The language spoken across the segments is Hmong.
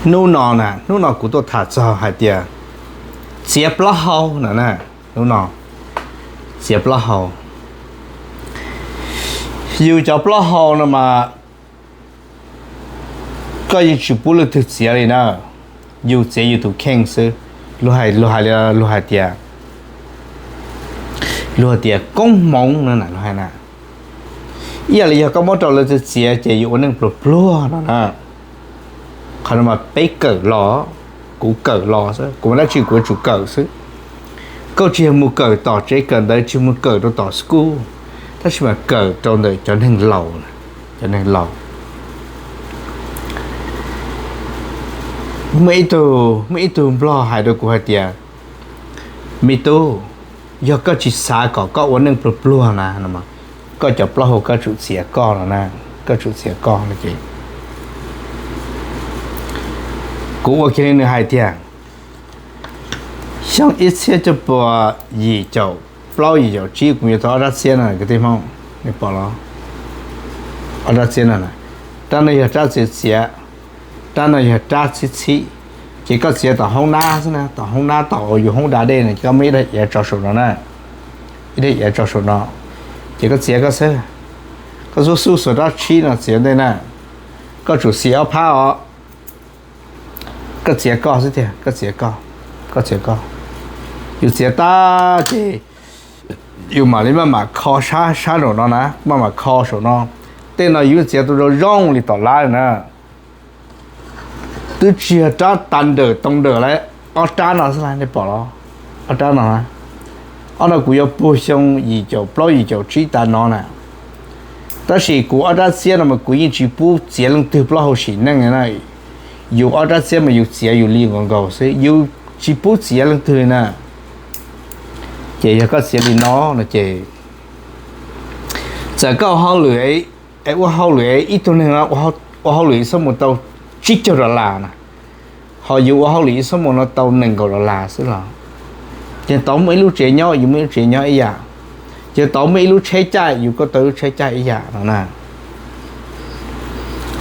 Hnub no na, hnub no kuv tuaj tham txog hais tias txiav plaub hau no na. Hnub no txiav plaub hau, yus cov plaub hau no mas koj yeej tsis pub leej twg txiav li na, yus txiav yus tus kheej xwb. Luag hais, luag hais li, luag hais tias, luag tias koob hmoov no na, luag hais na. Ib yam li yog koj muab rau lawv txiav txiav ces yus ua neej pluag pluag no na. Qhov no mas peb kawm los, kuv kawm los xwb, kuv mas dab tsi kuv yuav tsum kawm xwb. Koj tsis yog mus kawm tom tsev kawm ntawv, tsis mus kawm rau tom school, tab sis mas kawm rau ntawm cov neeg laus, cov neeg laus. Muaj ib tug, muaj ib tug nplog hais rau kuv hais tias, me tub, yog koj tsis xav kom koj ua neej pluag pluag na, koj cov plaub hau koj tsum txiav koj no na, koj tsum txiav koj no ces kuv ua kiag li nws hais tiag. Xyoo ib txhiab cuaj pua yim caum plaub yim caum tsib kuv yuav tau ob rab txiab no kwv tij Hmoob, nej pom los? Ob rab txiab no, rab no yog rab txiav txiav, rab no yog rab txhib txhib. Ces koj txiav tom hoob nab xwb na, tom hoob nab tom uas yus hoob da dej no ces koj muab ib daim iav tso saum no na, ib daim iav tso saum no, ces koj txiav koj xwb. Koj xub xub xuas rab txhib no txiav ntej na, koj tsum xis ob phab os. Koj txiav koj xwb tiag, koj txiav koj, koj txiav koj. Yus txiav tag ces yus mam li maj mam kho sab sab saum no na, maj mam kho saum no. Tej no yus txiav tau zoo zoo li tom lab na. Twb tsis yog rab tas nrawm too nrawm lawm, ob rab no xwb las, nej pom los? Ob rab no, ob no kuv yuav puag xyoo yim caum plaub yim caum tsib tas no na. Tab sis kuv ob rab txiab no mas kuv yeej tsis pub txiav leej twg plaub hau sim neej na. Yus ob rab txiab mas yus txiav yus li nkaus nkaus xwb, yus tsis pub txiav leej twg na. Ces yog koj txiav li no no ces txawm koj ua hauj lwm, ua hauj lwm ib tug neeg no ua hauj lwm ib xuab moos tau tsib caug dollar na, ho yus ua hauj lwm ib xuab moos no tau nees nkaum dollar xwb los, ces tau muaj ib lub tsev nyob, yus muaj ib lub tsev nyob ib yam. Ces tau muaj ib lub tsheb caij, yus kuj tau lub tsheb caij ib yam no na.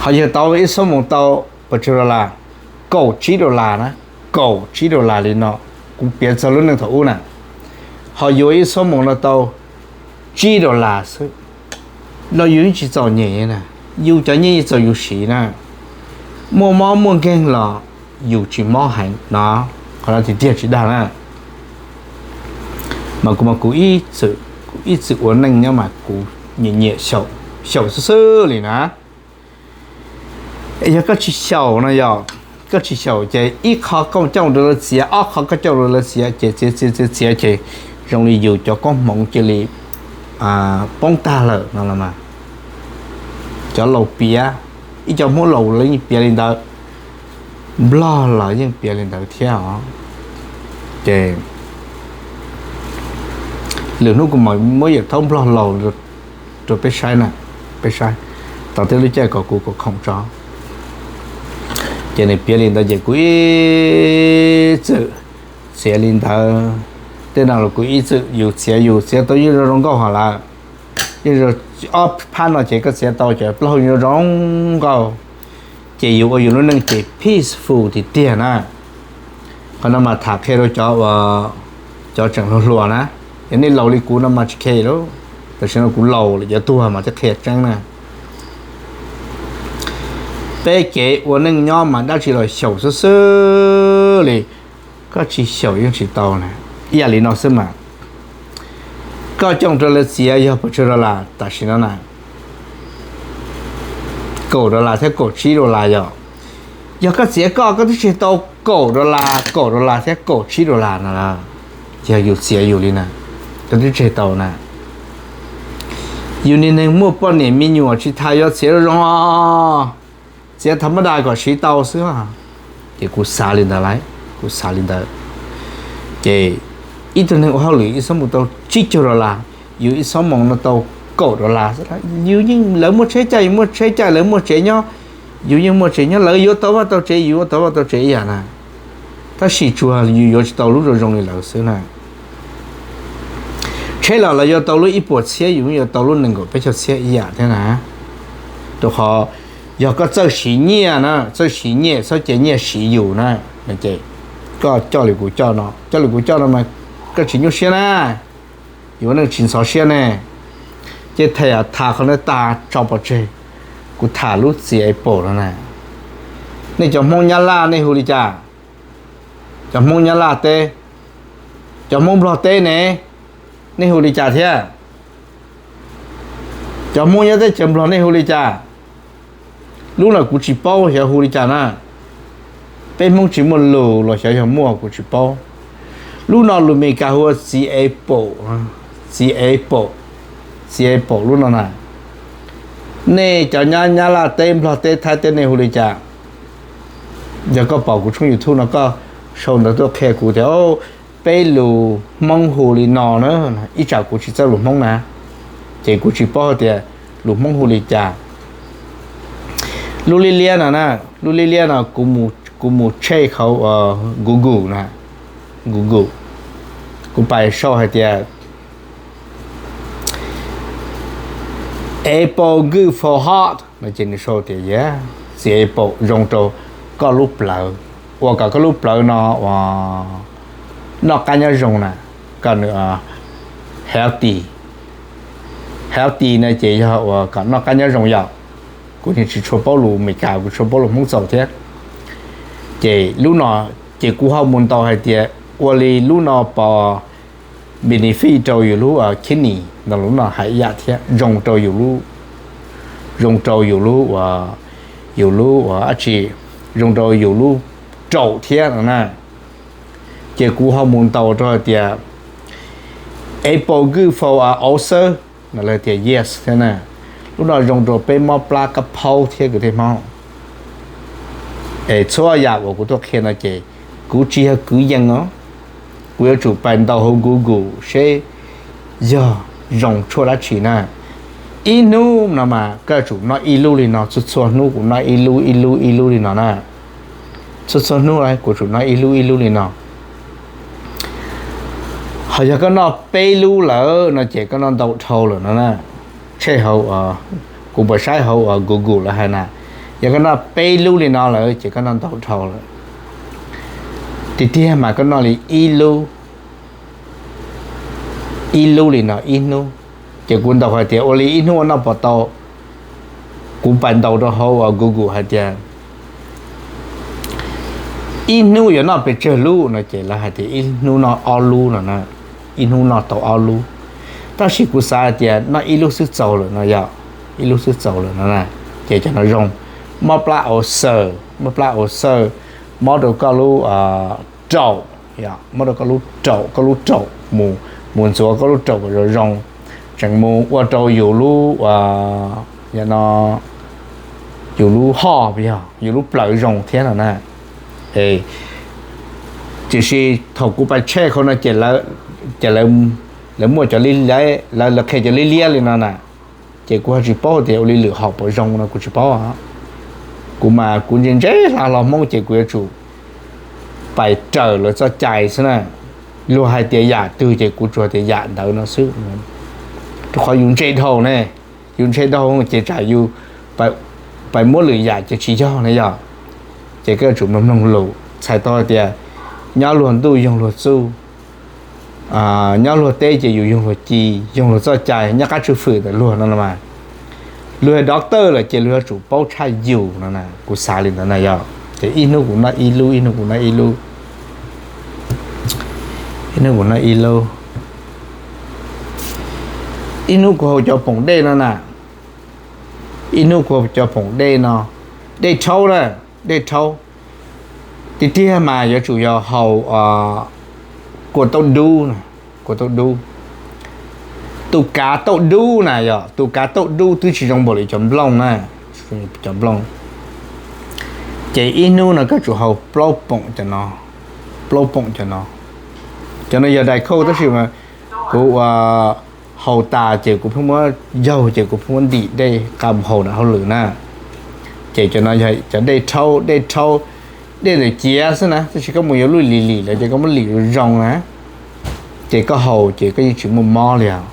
Ho yog tau ib xuab moos tau pes tsawg dollar? Kaum tsib dollar na, kaum tsib dollar li no. Kuv piav txog lub neej thaum ub na, ho yus ib xuab moos no tau tsib dollar xwb, no yus yeej tsis txom nyem na. Yus cov nyiaj yeej txaus yus siv na. Muaj mob muaj nkeeg los yus tsis mob heev no, qhov no tiag tiag tsis dag na. Mas kuv mas kuv ib txwm, kuv ib txwm ua neej nyob mas kuv nyiam nyiam xyaum, xyaum xwb xwb li na. Yog koj tsis xyaum no yog, koj tsis xyaum ces ib qho koj coj rau lawv txiav, ob qho koj coj rau lawv txiav ces txiav txiav txiav txiav ces zoo li yus cov koob hmoov cia li poob tag lawm no los mas. Cov laus piav, ib co Hmoob laus lawv yeej piav li ntawd, Nplog los yeej piav li ntawd thiab os. Ces lwm hnub kuv mam muab yawm thaub Nplog laus rau peb saib na, peb saib, tau tej lub caij kom kuv kom khoom tso. Ces nws piav li ntawd ces kuv ib txwm txiav li ntawd. Tej no los kuv ib txwm yus txiav yus txiav tau yeej zoo zoo nkauj hos lawm. Yeej zoo, ob phab no ces koj txiav tau ces plaub hau zoo zoo nkauj, ces yus ua yus lub neej ces peaceful tiag tiag na. Qhov no mas tham qhia rau cov uas, cov tseem hluas hluas na. Yog nej laus li kuv no mas tsis khe lauj, tam sim no kuv laus lawm yuav tuag mas thiaj qhia tseeb na. Peb kev ua neej nyob mas dab tsi los xyaum xwb xwb li, koj tsis xyaum yeej tsis tau na. Ib yam li no xwb mas, koj coj rau lawv txiav yog pes tsawg dollar tam sim no na? Kaum dollar thiab kaum tsib dollar yog. Yog koj txiav koj, koj twb tseg tau kaum dollar, kaum dollar thiab kaum tsib dollar no, yog yus txiav yus li na, koj twb tseg tau na. Yus niag neeg muaj poj niam me nyuam tsis tas yuav txiav zoo zoo, txiav thaum mab das kom siv tau xwb. Ces kuv xav li ntawd lauj, kuv xav li ntawd. Ces ib tug neeg ua hauj lwm ib xuab moos tau tsib caug dollar, yus ib xuab moos no tau kaum dollar xwb, yus yeej, lawv muaj tsheb caij yus muaj tsheb caij, lawv muaj tsev nyob yus yeej muaj tsev nyob, lawv yuav tau vaj tau tsev yus yuav tau vaj tau tsev ib yam na. Tab sis tsuas yus yuav tsis tau lub zoo zoo li lawv xwb na. Tsheb los lawv yuav tau lub ib puas txhiab, yus yuav tau lub nees nkaum peb caug txhiab ib yam thiab na. Rau qhov Yog koj txawj siv nyiaj na, txawj siv nyiaj, txhob cia nyiaj siv yus na, ces koj coj li kuv coj no, coj li kuv coj no mas koj tsis nyuaj siab na, yus ua neej tsis ntxhov siab ne. Ces tham tham qhov no tag tso pov tseg, kuv tham lub txiv Apple no na. Nej cov Hmoob Nyab Laj nej hu li cas? Cov Hmoob Nyab Laj teb, cov Hmoob Nplog teb ne, nej hu li cas thiab? Cov Hmoob nyob teb chaws Nplog nej hu li cas? Lub no kuv tsis paub xyov hu li cas na. Peb Hmoob tsis muaj lus los xyov yog muaj kuv tsis paub. Lub no lus Meskas hu ua txiv Apple, txiv Apple, txiv Apple lub no na. Nej cov Nyab Laj teb, Nplog teb, Thaib teb nej hu li cas? Yog koj pom kuv tshooj YouTube no koj sau ntawv tuaj qhia kuv tias peb lus Hmoob hu li no na, ib tsam kuv tsis txawj lus Hmoob na, ces kuv tsis paub hais tias lus Hmoob hu li cas. Lub liab liab no na, lub liab liab no kuv mus check hauv Google na, Google, kuv pais sau hais tias Apple good for heart no ces nws sau tias yog txiv Apple zoo rau koj lub plawv, ua kom koj lub plawv no ua noj qab nyob zoo na, kom nws healthy. Healthy no ces yog ua kom noj qab nyob zoo yom. Kuv tsis tshua paub lus Meskas, kuv tshua paub lus Hmoob txaus thiab. Ces lub no, ces kuv ho mus ntaus hais tias ua li lub no puas benefit rau yus lub kidney no, lub no hais ib yam thiab zoo rau yus lub, zoo rau yus lub, yus lub ua dab tsi, zoo rau yus lub raum thiab no na. Ces kuv ho mus ntaus rau hais tias apple good for ulcer no, lawv tias yes thiab na. Lub no zoo rau peb mob plab kab phaub thiab kwv tij Hmoob. Es txhua yam uas kuv tuaj qhia no ces kuv tsis yog kwv yees os, kuv yuav tsum pais ntaus hauv Google seb yog zoo tshuaj dab tsi na. Ib hnub no mas koj yuav tsum noj ib lub li no, txhua txhua hnub kuv noj ib lub ib lub ib lub li no na. Txhua txhua hnub kuv tsum noj ib lub ib lub li no. Ho yog koj noj peb lub lawm no ces koj noj ntau dhau lawm no na. Tshem hauv, kuv puas saib hauv Google lawv hais na, yog koj noj peb lub li no lawm ces koj noj ntau dhau lawm. Tiag tiag mas koj noj li ib lub, ib lub li no ib hnub. Ces kuv ntaus hais tias ua li ib hnub ua noj puas tau, kuv pais ntaus rau hauv Google hais tias ib hnub yuav noj pes tsawg lub no ces lawv hais tias ib hnub noj ob lub no na, ib hnub noj tau ob lub. Tab sis kuv xav hais tias noj ib lub xwb txaus lawm no yom, ib lub xwb txaus lawm no na. Ces cov no zoo, mob plab ulcer, mob plab ulcer, mob rau koj lub raum, mob rau koj lub raum, koj lub raum mus, mus ntxuav koj lub raum kom zoo zoo, tseem mus ua rau yus lub, no, yus lub hoj, yus lub plawv zoo thiab no na. Tiam sis thaum kuv pais check hauv no ces, ces lawv muaj cov, lawv qhia cov liab liab li no na. Ces kuv ho tsis paub tias ua li lwm hom puas zoo no kuv tsis paub. Kuv mas kuv ntse ntse hla hlo Hmoob ces kuv yuav tsum pais raws lawv txoj cai xwb na. Luag hais tias yam twg ces kuv tsuas tias yam ntawd no xwb. Rau qhov yus ntse dhau ne, yus ntse dhau ces tsam yus pais muab lwm yam ces tsis yog ne yom. Ces koj yuav tsum mloog mloog lus, txhais tau hais tias nyob luag ntuj yoog luag txuj, nyob luag teb ces yus yoog luag ci, yoog luag txoj cai, nyob qab tswj fwm ntawm luag no no mas. Luag yog doctor lawm ces luag yuav tsum paub tshaj yus no na, kuv xav li ntawd na yog. Ces ib hnub kuv noj ib lub, ib hnub kuv noj ib lub, ib hnub kuv noj ib lub, ib hnub kuv haus cov poom dej no na, ib hnub kuv haus cov poom dej no, dej rhaub na, dej rhaub. Tiag tiag mas yuav tsum yog haus kua tauj dub, kua tauj dub. Tus kav tauj dub na yog, tus kav tauj dub twb tsis zoo npaum li cov nplooj na, cov nplooj. Ces ib hnub no koj tsum haus plaub poom cov no, plaub poom cov no. Cov no yog dais khauj tab sis mas kuv ua haus tas ces kuv pheej muab yaug ces kuv pheej muab ntim dej qa mus haus nram hauj lwm na. Ces cov no yog cov dej rhaub, dej rhaub, dej ntawm ciav xwb na, tab sis koj mus yuav lub lim lim lawm ces koj muab lim zoo zoo na, ces koj haus ces koj yeej tsis muaj mob li os.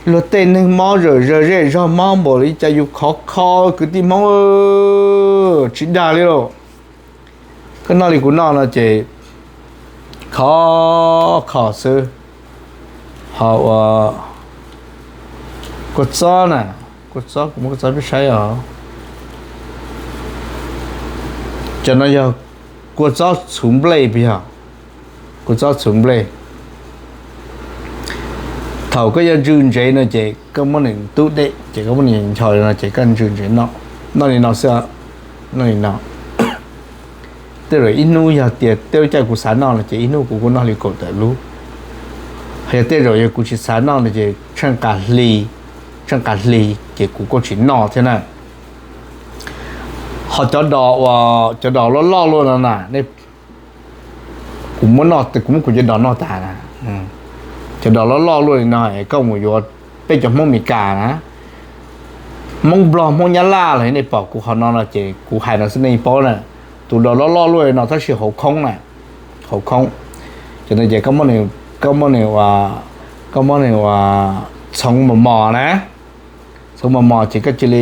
luag tej neeg mob zawm zawg zej zog mob npaum li cas yus khov kho kwv tij Hmoob, tsis dag li lauj. Koj noj li kuv noj no ces khov kho xwb. Ho ua kua txob na, kua txob kuv muab kua txob peb saib os. Cov no yog kua txob txhuv nplej puas yog? Kua txob txhuv nplej. Thaum koj yuav ntsw ntsev no ces koj muab nws tub dej ces koj muab nws ncho no ces koj ntsw ntsev noj. Noj li no xwb, noj li no. Tej zaum ib hnub yog tias tej lub caij kuv xav noj no ces ib hnub kuv kuj noj li kaum tawm lub. Ho yog tej zaum yog kuv tsis xav noj no ces tsheej qa hli, tsheej qa hli ces kuv kuj tsis noj thiab na. Ho cov dos uas cov dos loj loj luaj no na, kuv muab noj, kuv muab kuv cov dos noj tas na. Cov dos loj loj luaj li no es koj mus yuav peb cov Hmoob Meskas na, Hmoob Nplog, Hmoob Nyab Laj los nej pom kuv qhov no no ces kuv hais no xwb nej paub na. Tus dos loj loj luaj li no tab sis hauv khoob na, hauv khoob. Ces no ces koj muab nws, koj muab nws ua, koj muab nws ua txhoov mos mos na, txhoov mos mos ces koj cia li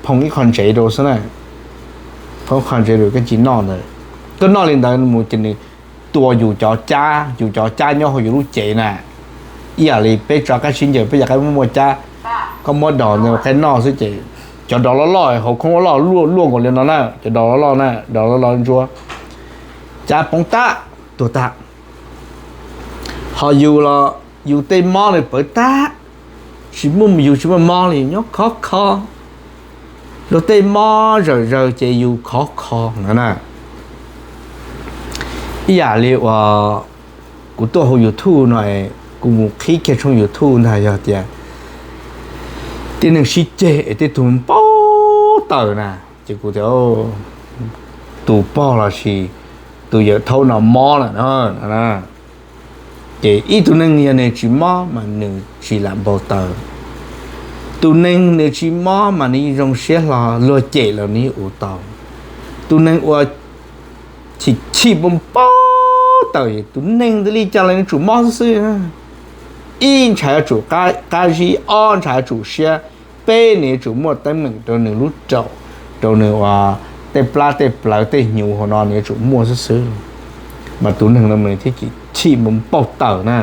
phoo ib qho ntsev rau xwb na, phoo ib qho ntsev rau koj cia li noj ntawd. Koj noj li ntawd mus ces nws tua yus cov cab, yus cov cab nyob hauv yus lub cev na, ib yam li peb tso qab sib ncaws peb cov qab muaj muaj cab, koj muab dos ntawd qab noj xwb ces cov dos loj loj hauv khoob loj loj luaj luaj nkaus li no na, cov dos loj loj na, dos loj loj ntsuab, cab poob tag, tuag tag. Ho yus los yus tej mob nws pawv tag, tsis muaj, yus tsis muaj mob li, nyob khov kho. Luag tej mob zawm zaws ces yus khov kho no na. Ib yam li uas kuv tuaj hauv YouTube no, kuv mus qhib kiag tshooj YouTube ntag, yog tias tib neeg sib ceg es tej tug npau taws na, ces kuv tias tus pog lossis tus yawm thaub no mob lawm no. Ces ib tug neeg yog nws tsis mob mas nws tsis lam npau taws. Tus neeg nws tsis mob mas nws yeej zoo siab hlo, luag cem los nws yeej ua tau. Tus neeg uas chim chim npau npau taws, tus neeg ntawd li cas los nws tsum mob xwb xwb. Ib ntshai yuav tsum qab zib, ob ntshai yuav tsum siab, peb nws yuav tsum muaj teeb meem rau nws lub raum, rau nws uas tej plab tej plawv tej hnyuv hauv no nws yuav tsum muaj xwb xwb. Mas tus neeg no mas nws thiaj chim npau npau taws na.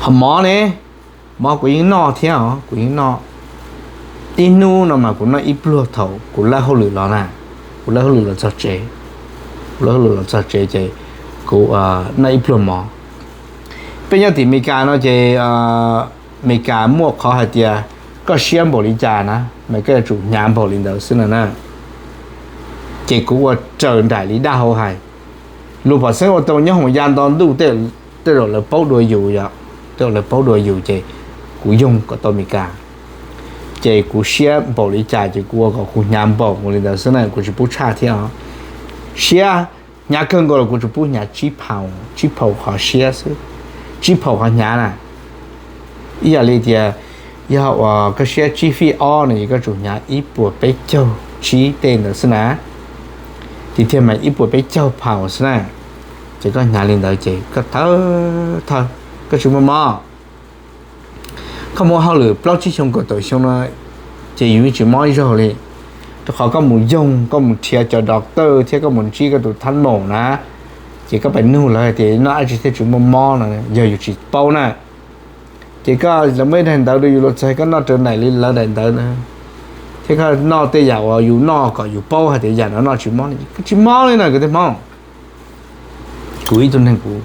Ho mov ne, mov kuv yeej noj thiab os, kuv yeej noj. Ib hnub no mas kuv noj ib pluag thaum kuv lawb hauj lwm los na, kuv lawb hauj lwm los txog tsev, kuv lawb hauj lwm los txog tsev ces kuv noj ib pluag mov. Peb nyob tim Amelikas no ces Amelikas muaj qhov hais tias koj siab npaum li cas na mas koj yuav tsum hnyav npaum li ntawd xwb no na. Ces kuv ua raws nraim li dab hau hais. Lus pom xeeb ua tau nyob hoom ya nto ntuj, tej zaum lawv paub dua yus yom, tej zaum lawv paub dua yus ces kuv yoog kom tau Amelikas. Ces kuv siab npaum li cas ces kuv ua kom kuv hnyav npaum mus li ntawd xwb na, kuv tsis pub tshaj thiab os. Siab hnyav kawg nkaus los kuv tsuas pub hnyav tsib phaum, tsib phaum qhov siab xwb, tsib phaum qhov hnyav na. Ib yam li tias yog uas koj siab tsib fij ob no ces koj tsum hnyav ib puas peb caug tsib tej ntawd xwb na. Ces thiaj mas ib puas peb caug phaum xwb na. Ces koj hnyav li ntawd ces koj thawj thawj, koj tsis muaj mob. Koj muaj hauj lwm plaub tsib xyoo kaum tawm xyoo no ces yus yeej tsis mob ib zaug li, rau qhov koj mus yoog, koj mus nrhiav cov doctor thiab koj mus ntsib koj tus thab maum na, ces koj pais nug lawv hais tias noj dab tsi thiaj tsis muaj mob no yog yus tsis paub na. Ces koj, lawv muaj ib daim ntawv rau yus los txog koj noj raws nraim li lawv daim ntawv na, thiab koj noj tej yam uas yus noj kom yus paub hais tias yam no noj tsis mob li, koj tsis mob li na kwv tij Hmoob. Kuv ib tug neeg kuv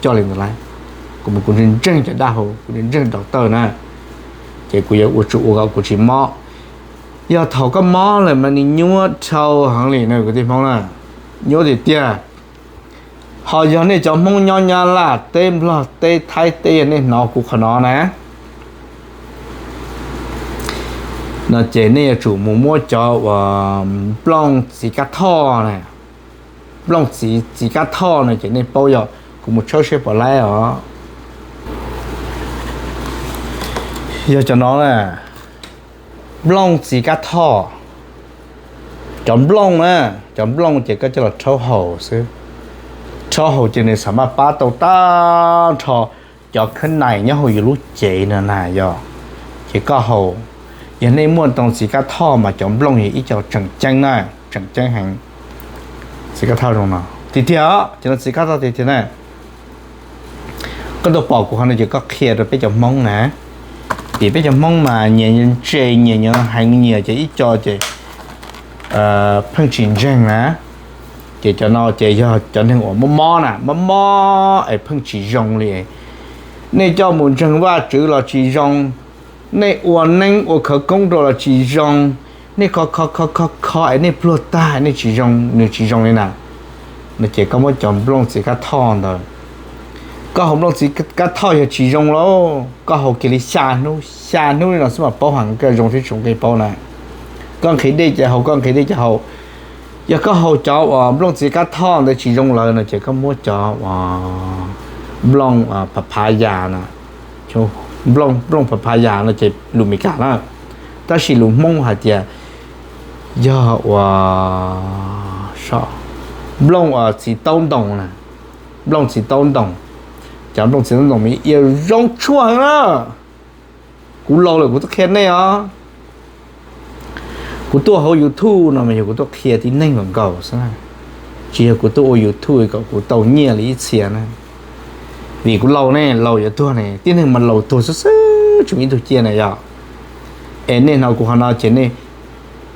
coj li ntawd lawm, kuv mus kuv ntseeg ntseeg cov dab hau, kuv ntseeg ntseeg doctor na, ces kuv yuav ua tsuas ua kom kuv tsis mob. Yog thaum koj mob lawm mas nws nyuaj dhau heev li na kwv tij Hmoob na, nyuaj tiag tiag. Ho yog nej cov Hmoob nyob Nyab Laj teb, Nplog teb, Thaib teb, yog nej hnov kuv qhov no na, no ces nej yuav tsum mus muab cov uas nplooj txiv kab thoj na, nplooj txiv, txiv kab thoj no ces nej paub yog, kuv mus tshawb seb puas laib os. Yog cov no na, nplooj txiv kab thoj, cov nplooj na, cov nplooj ces koj coj los rhaub haus xwb, rhaub haus ces nws xam maj pab tau tag nrho cov khab nais nyob hauv yus lub cev no na yog, ces koj haus, yog nej muaj ntoo txiv kab thoj mas cov nplooj yog ib co tseem ceeb na, tseem ceeb heev. Txiv kab thoj zoo no tiag tiag, cov no txiv kab thoj tiag tiag na. Koj tuaj pom kuv qhov no ces koj qhia rau peb cov Hmoob na, vim peb cov Hmoob mas nyias ntse nyias nyob heev nyias ces ib co ces pheej tsis ntseeg na. Ces cov no ces yog cov neeg uas mob mob na, mob mob es pheej tsis zoo li. Nej coj mus ntseeg Vajtswv los tsis zoo, nej ua neeb ua khawv koob rau los tsis zoo, nej kho kho kho kho kho es nej pluag tag nej tsis zoo, nws tsis zoo li na. No ces koj muab cov nplooj txiv kab thoj ntawd, koj haus nplooj txiv kab thoj yog tsis zoo lauj, koj haus kiag li xya hnub, xya hnub li no xwb mas paub heev, koj zoo thiab tsis zoo koj paub na. Koj nqhis dej ces haus, koj nqhis dej ces haus. Yog koj haus cov uas nplooj txiv kab thoj ntawd tsis zoo lawm no ces koj muab cov uas nplooj pha pha yas na, nplooj pha pha yas no ces lus Meskas na, tab sis lus Hmoob hais tias yog ua nplooj txiv taub ntoos na, nplooj txiv taub ntoos. Cov nplooj txiv taub ntoos mas yog zoo tshuaj heev na. Kuv laus lawm kuv tuaj qhia nej os. Kuv tuaj hauv YouTube no mas yog kuv tuaj qhia tib neeg nkaus nkaus xwb na, tsis yog kuv tuaj ua YouTube kom kuv tau nyiaj li ib txhia na. Vim kuv laus ne, laus yuav tuag ne, tib neeg mas laus tuag xwb xwb tsis muaj ib tug ciaj na yog. Es nej hnov kuv qhov no ces nej,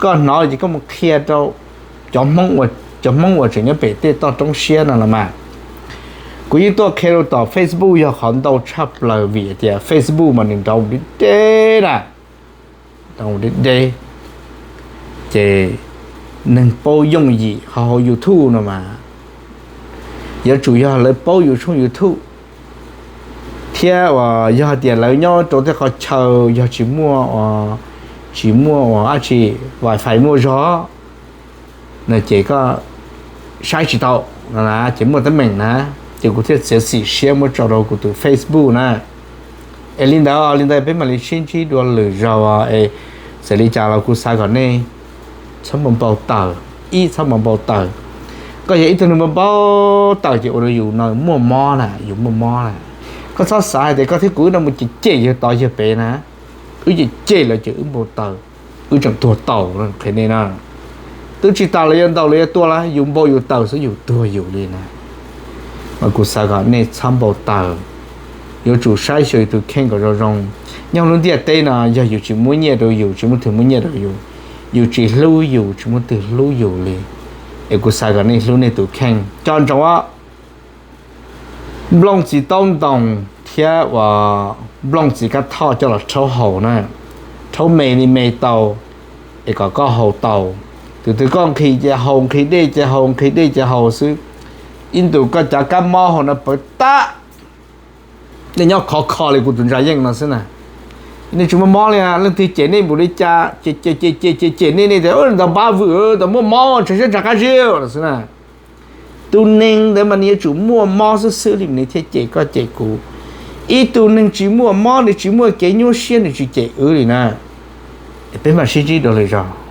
koj hnov ces koj mus qhia rau cov Hmoob, cov Hmoob uas tseem nyob pem tej toj roob siab no los mas. Kuv yeej tuaj qhia rau tom Facebook yog qhov ntau tshaj plaws vim tias Facebook mas nws nrov deb deb na, nrov deb deb. Ces neeg paub yooj yim qhov hauv YouTube no mas yuav tsum yog lawv paub yus tshooj YouTube thiab uas yog hais tias lawv nyob rau tej qhov chaw yog tsis muaj, tsis muaj uas dab tsi, wifi muaj zog no ces koj saib tsis tau no na, ces muaj teeb meem na. Ces kuv thiaj txiav txim siab muab tso rau kuv tus Facebook na. Es li ntawd, li ntawd peb mam li sib ntsib dua lwm zaus es txawm li cas los kuv xav kom nej txhob npau npau taws, ib txhob npau npau taws. Koj yog ib tug neeg npau npau taws ces ua rau yus no muaj mob na, yus muaj mob na. Koj txhob xav hais tias koj thiab kuv wb no mus cem cem yawg tod yawg pem na, wb cem cem lawv ces wb npau taws, wb tseem tuag taus no qhia nej na. Twb tsis tas lawv yuav ntaus lawv yuav tua lawm, yus npau yus taws xwb yus tuag yus li na. Mas kuv xav kom nej txhob npau taws, yuav tsum saib xyuas yus tus kheej kom zoo zoo. Nyob lub ntiaj teb no yog yus tsis muab nyiaj rau yus, tsis muaj twg muab nyiaj rau yus, yus tsis hlub yus tsis muaj twg hlub yus li. Es kuv xav kom nej hlub nej tus kheej. Coj ntsoov nplooj txiv taub ntoos thiab uas nplooj txiv kab thoj coj los rhaub haus na, rhaub me li me tau, es kom koj haus tau. Tus twg koj nqhis ces haus, nqhis dej ces haus, nqhis dej ces haus xwb. Ib ntus koj cov kab mob hauv no pawv tag, nej nyob khov kho li kuv tus ntsa yeej no xwb na. Nej tsis muaj mob li, leej twg cem nej npaum li cas, cem cem cem cem cem nej, nej tias ntawd npab vwm, ntawd muaj mob, ntshav siab ntshav qab zib no xwb na. Tus neeg ntawd mas nws yuav tsum muaj mob xwb xwb li nws thiaj cem koj cem kuv. Ib tug neeg tsis muaj mob, nws tsis muaj kev nyuaj siab, nws tsis cem wb li na. Peb mam sib ntsib dua lwm zaus.